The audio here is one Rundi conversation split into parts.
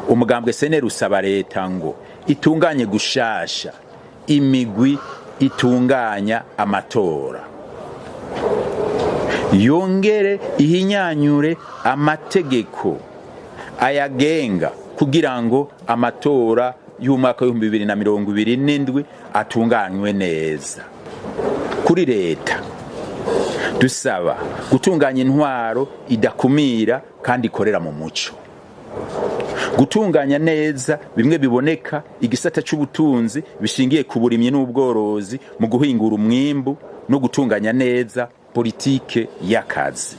Umugambwe CNL usaba leta ngo itunganye gushasha imigwi itunganya amatora, yongere ihinyanyure amategeko ayagenga kugira ngo amatora y'umwaka w'2027 atunganywe neza. Kuri leta dusaba gutunganya intwaro idakumira kandi ikorera mu muco, gutunganya neza bimwe biboneka igisata c'ubutunzi bishingiye ku burimyi n'ubworozi mu guhingura umwimbu no gutunganya neza politike y'akazi,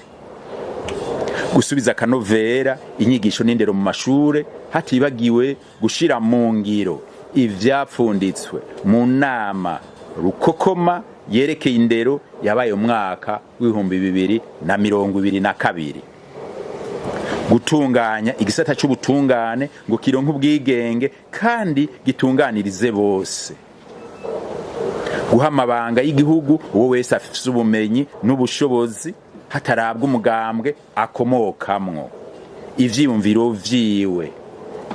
gusubiza akanovera inyigisho n'indero mu mashure, hatibagiwe gushira mu ngiro ivyapfunditswe mu nama rukokoma yerekeye indero yabaye umwaka w'2022, gutunganya igisata c'ubutungane ngo kironke ubwigenge kandi gitunganirize bose, guha amabanga y'igihugu uwo wese afise ubumenyi n'ubushobozi hatarabwa umugambwe akomokamwo, ivyiyumviro vyiwe,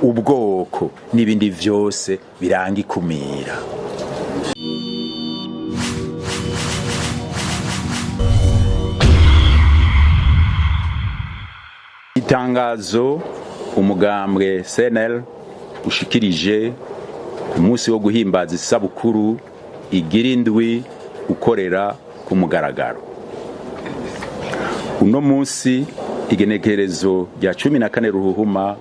ubwoko n'ibindi vyose biranga ikumira. Itangazo umugambwe CNL ushikirije ku munsi wo guhimbaza isabukuru igira indwi ukorera ku mugaragaro. Uno munsi igenekerezo rya 14 Ruhuhuma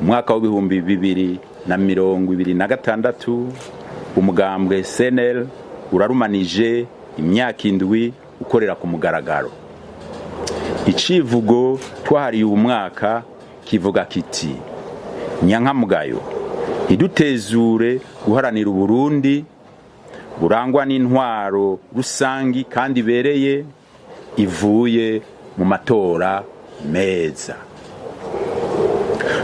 umwaka w'2026, umugambwe CNL urarumanije imyaka 7 ukorera ku mugaragaro. Icivugo twahariye uyu mwaka kivuga kiti: nyankamugayo ntidutezure guharanira Uburundi burangwa n'intwaro rusangi kandi ibereye ivuye mu matora meza.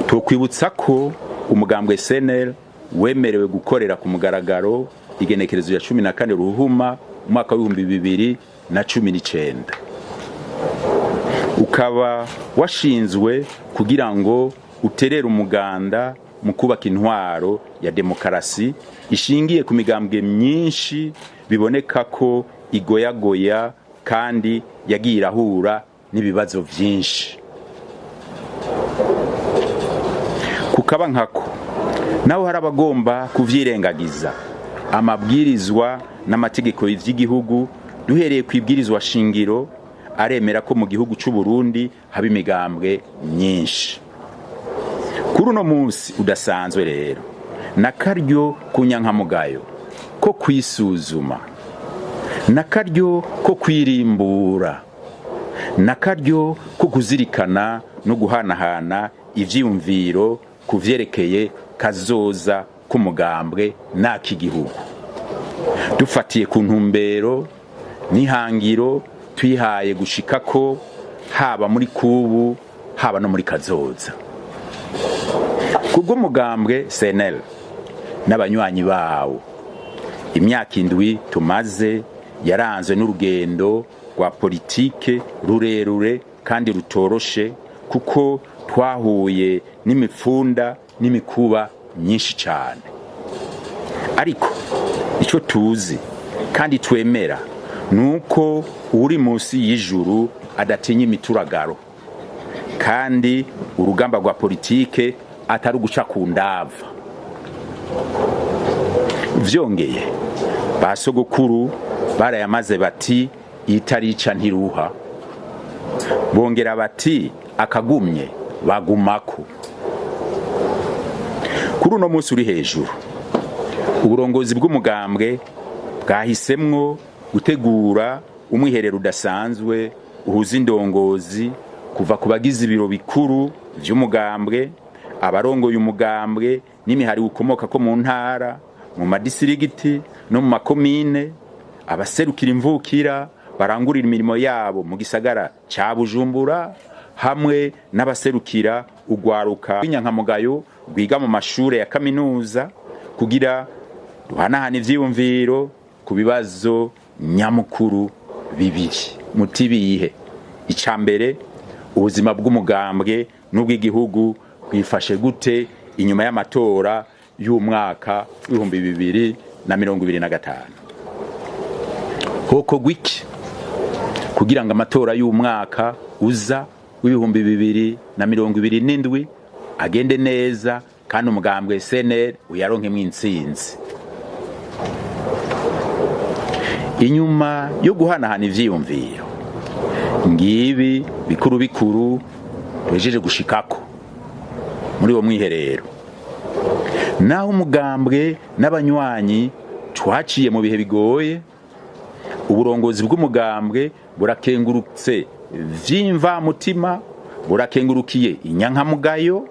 Tukwibutsa ko umugambwe CNL wemerewe gukorera ku mugaragaro igenekerezo ya 14 Ruhuma umwaka w'2019, ukaba washinzwe kugira ngo uterere umuganda mu kubaka intwaro ya demokarasi ishingiye ku migambwe myinshi biboneka ko igoyagoya kandi yagiye irahura n'ibibazo vyinshi. Kukaba nkako naho hari abagomba kuvyirengagiza amabwirizwa n'amategeko y'igihugu, duhereye ku ibwirizwa shingiro aremera ko mu gihugu c'u Burundi haba imigambwe myinshi. Kuri uno munsi udasanzwe rero nakaryo kunyankamugayo ko kwisuzuma, nakaryo ko kwirimbura, nakaryo ko kuzirikana no guhanahana ivyiyumviro kuvyerekeye kazoza k'umugambwe n'ak'igihugu, dufatiye ku ntumbero n'ihangiro twihaye gushika ko haba muri kubu haba no muri kazoza. Kubw'umugambwe CNL n'abanywanyi bawo, imyaka 7 tumaze yaranzwe n'urugendo rwa politike rurerure kandi rutoroshe, kuko twahuye n'imipfunda n'imikuba myinshi cyane. Ariko icyo tuzi kandi twemera nuko uri munsi y'ijuru adatinya imituragaro, kandi urugamba rwa politike atari uguca ku ndava. Vyongeye basogokuru barayamaze bati itarica ntiruha, bongera bati akagumye bagumako. Kuri uno munsi uri hejuru, uburongozi bw'umugambwe bwahisemwo gutegura umwiherero udasanzwe uhuza indongozi kuva ku bagize ibiro bikuru vy'umugambwe, abarongoye umugambwe n'imihari ukomoka ko mu ntara, mu madisirigiti no mu makomine, abaserukira imvukira barangurira imirimo yabo mu gisagara ca Bujumbura, hamwe n'abaserukira ugwaruka rw'inyankamugayo rwiga mu mashure ya kaminuza, kugira duhanahane ivyiyumviro ku bibazo nyamukuru bibiri. Mutibihe: ica mbere, ubuzima bw'umugambwe n'ubw'igihugu bwifashe gute inyuma y'amatora y'umwaka w'2025. Hokorwa iki kugira ngo amatora y'umwaka uza w'2027 agende neza kandi umugambwe CNL uyaronkemwo intsinzi? Inyuma yo guhanahana ivyiyumviro, ngibi bikuru bikuru duhejeje gushikako muri uwo mwiherero. Naho umugambwe n'abanywanyi twaciye mu bihe bigoye, uburongozi bw'umugambwe burakengurutse vy'imvamutima, burakengurukiye inyankamugayo,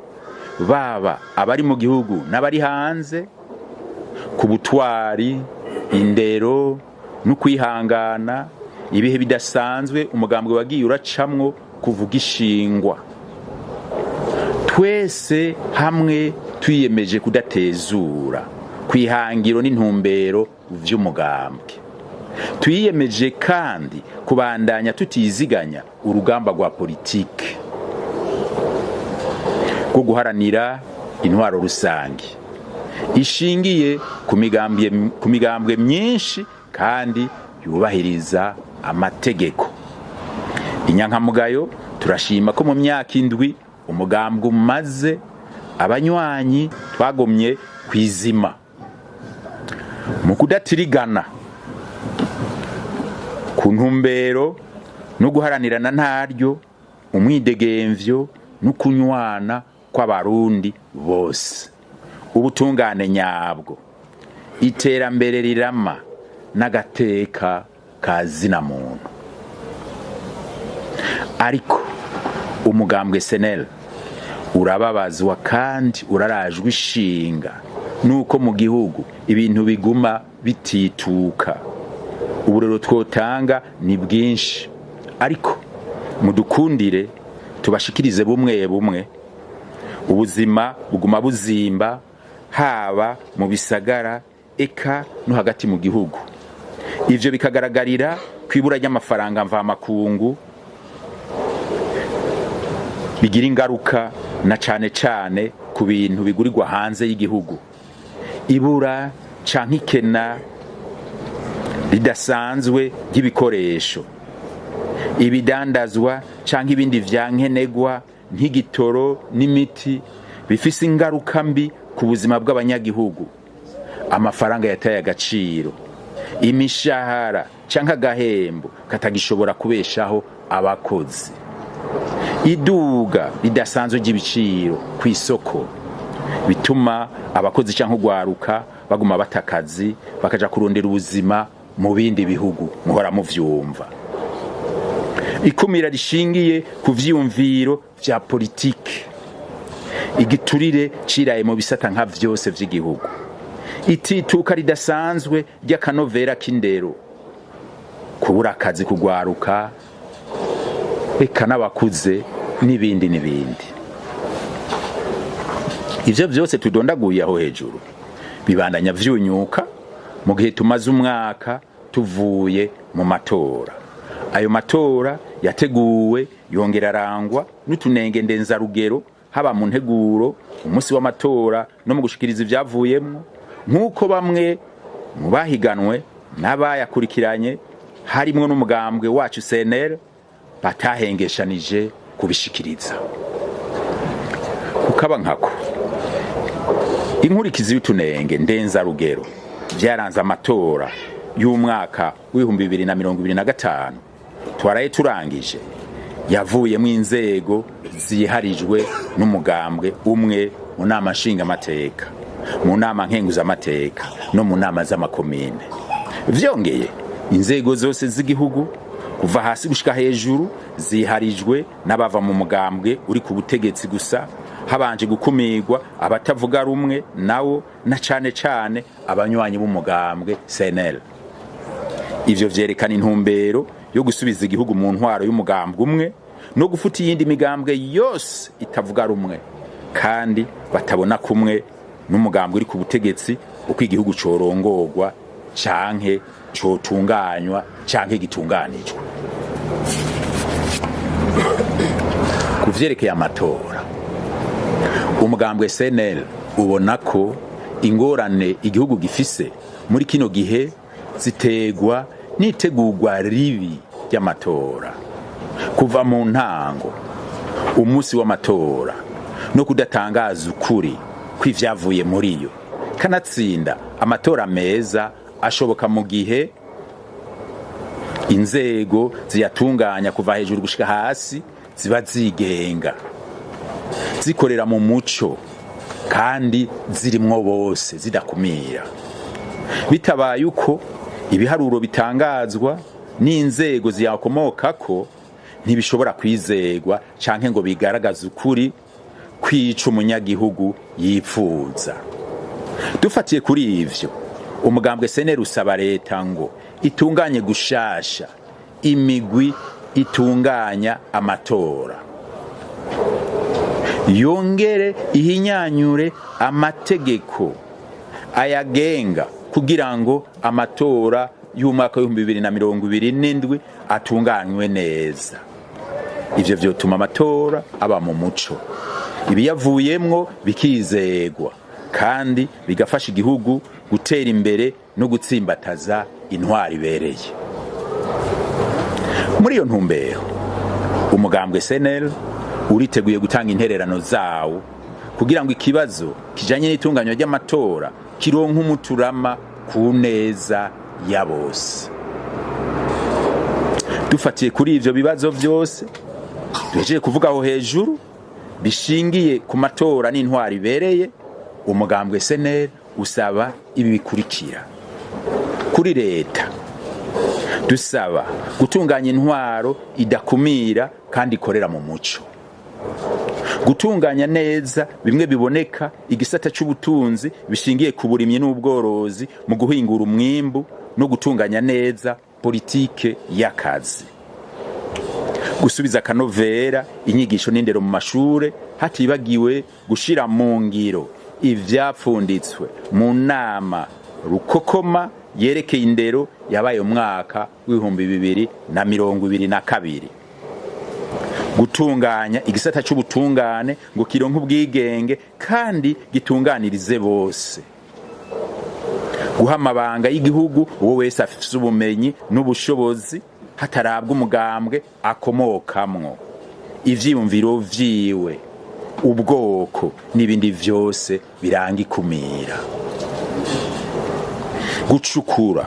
baba abari mu gihugu n'abari hanze, ku butwari, indero no kwihangana ibihe bidasanzwe umugambwe wagiye uracamwo kuvuga ishingwa. Twese hamwe twiyemeje kudatezura kwihangiro n'intumbero vy'umugambwe. Twiyemeje kandi kubandanya tutiziganya urugamba rwa politike rwo guharanira intwaro rusange ishingiye ku migambwe myinshi kandi yubahiriza amategeko. Inyankamugayo, turashima ko mu myaka 7 umugambwe umaze, abanywanyi twagomye kwizima mu kudatirigana ku ntumbero no guharanirana ntaryo umwidegemvyo no kunywana kw'abarundi bose, ubutungane nyabwo, iterambere rirama n'agateka ka zina muntu. Ariko umugambwe CNL urababazwa kandi urarajwe ishinga nuko mu gihugu ibintu biguma bitituka. Uburero twotanga ni bwinshi, ariko mudukundire tubashikirize bumwe bumwe. Ubuzima buguma buzimba, haba mu bisagara eka no hagati mu gihugu. Ivyo bikagaragarira kwibura ry'amafaranga mvamakungu, bigira ingaruka na cane cane ku bintu bigurirwa hanze y'igihugu. Ibura canke ikena ridasanzwe ry'ibikoresho, ibidandazwa canke ibindi vyankenegwa nk'igitoro n'imiti, bifise ingaruka mbi ku buzima bw'abanyagihugu. Amafaranga yataye agaciro, imishahara canke agahembo katagishobora kubeshaho abakozi, iduga ridasanzwe ry'ibiciro ku isoko bituma abakozi canke urwaruka baguma batakazi, bakaja kurondera ubuzima mu bindi bihugu, muhora muvyumva. Ikumira rishingiye ku vyiyumviro vya politike, igiturire ciraye mu bisata nka vyose vy'igihugu, itituka ridasanzwe ry'akanovera k'indero, kubura akazi kugwaruka eka n'abakuze, n'ibindi n'ibindi. Ivyo vyose tudondaguye aho hejuru bibandanya vyunyuka mu gihe tumaze umwaka tuvuye mu matora. Ayo matora yateguwe yongera arangwa n'utunenge ndenzarugero, haba mu nteguro, umunsi w'amatora no mu gushikiriza ivyavuyemwo, nk'uko bamwe mu bahiganwe n'abayakurikiranye, harimwo n'umugambwe wacu CNL, batahengeshanije kubishikiriza. Kukaba nkako, inkurikizi y'utunenge ndenzarugero vyaranze amatora y'umwaka w'2025 twaraye turangije yavuyemo inzego ziharijwe n'umugambwe umwe mu nama nshingamateka, mu nama nkenguzamateka no mu nama z'amakomine. Vyongeye, inzego zose z'igihugu kuva hasi gushika hejuru ziharijwe n'abava mu mugambwe uri ku butegetsi gusa, habanje gukumirwa abatavuga rumwe nawo, na cane cane abanywanyi b'umugambwe CNL. Ivyo vyerekana intumbero yo gusubiza igihugu mu ntwaro y'umugambwe umwe no gufuta iyindi migambwe yose itavuga rumwe kandi batabona kumwe n'umugambwe uri ku butegetsi uko igihugu corongorwa canke cotunganywa canke gitunganijwe. Ku vyerekeye amatora, Umugambwe CNL ubona ko ingorane igihugu gifise muri kino gihe zitegwa n'itegurwa ribi ry'amatora kuva mu ntango, umunsi w'amatora, no kudatangaza ukuri kw'ivyavuye muri yo. Kanatsinda amatora meza ashoboka mu gihe inzego ziyatunganya kuva hejuru gushika hasi ziba zigenga, zikorera mu muco kandi zirimwo bose, zidakumira. Bitabaye uko, ibiharuro bitangazwa n'inzego ziyakomokako ntibishobora kwizegwa canke ngo bigaragaze ukuri kwica umunyagihugu yipfuza. Dufatiye kuri ivyo, umugambwe CNL usaba leta ngo itunganye gushasha imigwi itunganya amatora, yongere ihinyanyure amategeko ayagenga kugira ngo amatora y'umwaka w'2027 atunganywe neza. Ivyo vyotuma amatora aba mu muco, ibiyavuyemwo bikizegwa, kandi bigafasha igihugu gutera imbere no gutsimbataza intwari ibereye. Muri iyo ntumbero, umugambwe CNL uriteguye gutanga intererano zawo kugira ngo ikibazo kijanye n'itunganywa ry'amatora kironke umuturama ku neza ya bose. Dufatiye kuri ivyo bibazo vyose duhejeje kuvuga aho hejuru bishingiye ku matora n'intwari ibereye, umugambwe CNL usaba ibi bikurikira. Kuri leta dusaba gutunganya intwaro idakumira kandi ikorera mu muco, gutunganya neza bimwe biboneka igisata c'ubutunzi bishingiye ku burimyi n'ubworozi mu guhingura umwimbu no gutunganya neza politike y'akazi, gusubiza akanovera inyigisho n'indero mu mashure, hatibagiwe gushira mu ngiro ivyapfunditswe mu nama rukokoma yerekeye indero yabaye umwaka w'2022, gutunganya igisata c'ubutungane ngo kironke ubwigenge kandi gitunganirize bose, guha amabanga y'igihugu uwo wese afise ubumenyi n'ubushobozi hatarabwa umugambwe akomokamwo, ivyiyumviro vyiwe, ubwoko n'ibindi vyose biranga ikumira, gucukura,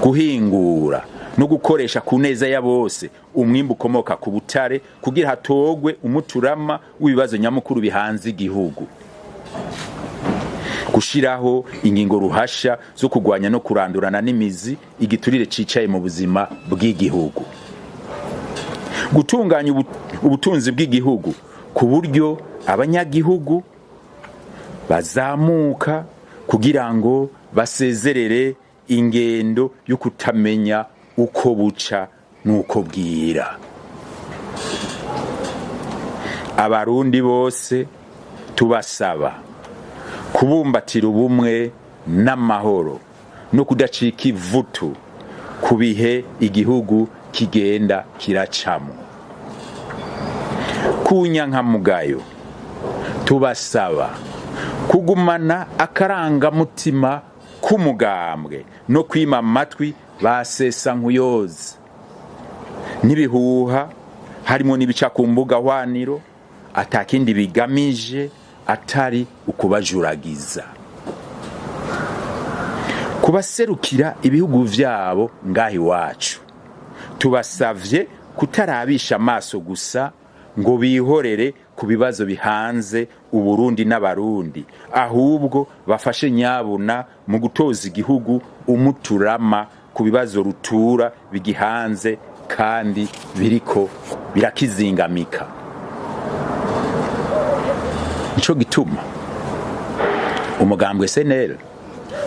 guhingura no gukoresha ku neza ya bose umwimbu ukomoka ku butare kugira hatogwe umuturama w'ibibazo nyamukuru bihanze igihugu, gushiraho ingingo ruhasha zo kugwanya no kurandurana n'imizi igiturire cicaye mu buzima bw'igihugu, gutunganya ubutunzi bw'igihugu ku buryo abanyagihugu bazamuka kugira ngo basezerere ingendo yo kutamenya uko buca n'uko bwira. Abarundi bose tubasaba kubumbatira ubumwe n'amahoro no kudacika ivutu ku bihe igihugu kigenda kiracamo. Ku nyankamugayo tubasaba kugumana akarangamutima k'umugambwe no kwima amatwi basesa nkuyozi n'ibihuha, harimo n'ibica ku mbuga hwaniro atakindi bigamije atari ukubajuragiza. Kubaserukira ibihugu vyabo ngaha iwacu tubasavye kutarabisha amaso gusa ngo bihorere ku bibazo bihanze Uburundi n'Abarundi, ahubwo bafashe nyabuna mu gutoza igihugu umuturama ku bibazo rutura bigihanze kandi biriko birakizingamika. Nico gituma umugambwe CNL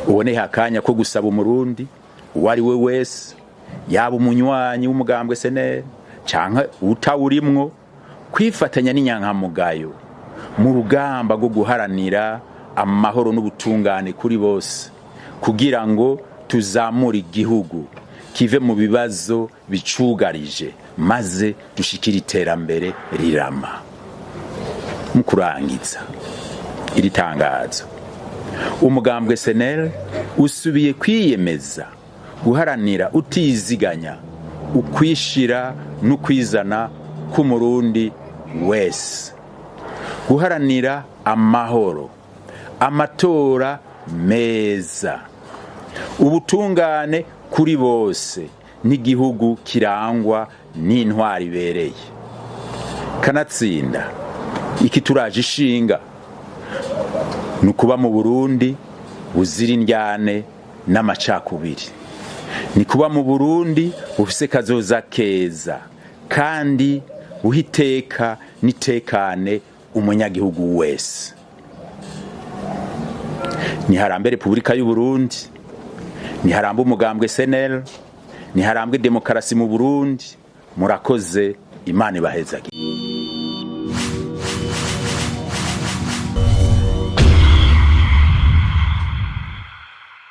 uboneye akanya ko gusaba Umurundi uwo ari we wese, yaba umunywanyi w'umugambwe CNL canke utawurimwo, kwifatanya n'inyankamugayo mu rugamba rwo guharanira amahoro n'ubutungane kuri bose, kugira ngo tuzamure igihugu kive mu bibazo bicugarije maze dushikire iterambere rirama. Mu kurangiza, Iri tangazo, umugambwe SNL usubiye kwiyemeza guharanira utiziganya ukwishira n'ukwizana k'Umurundi wese, guharanira amahoro, amatora meza, ubutungane kuri bose n'igihugu kirangwa n'intwari ibereye. Kanatsinda, iki turaje ishinga ni ukuba mu Burundi buzira indyane n'amacakubiri, ni kuba mu Burundi bufise kazoza keza kandi buha iteka n'itekane umunyagihugu wese. Niharambe Repubulika y'u Burundi, niharambe umugambwe SNL, niharambwe demokarasi mu Burundi. Murakoze, Imana ibahezagire.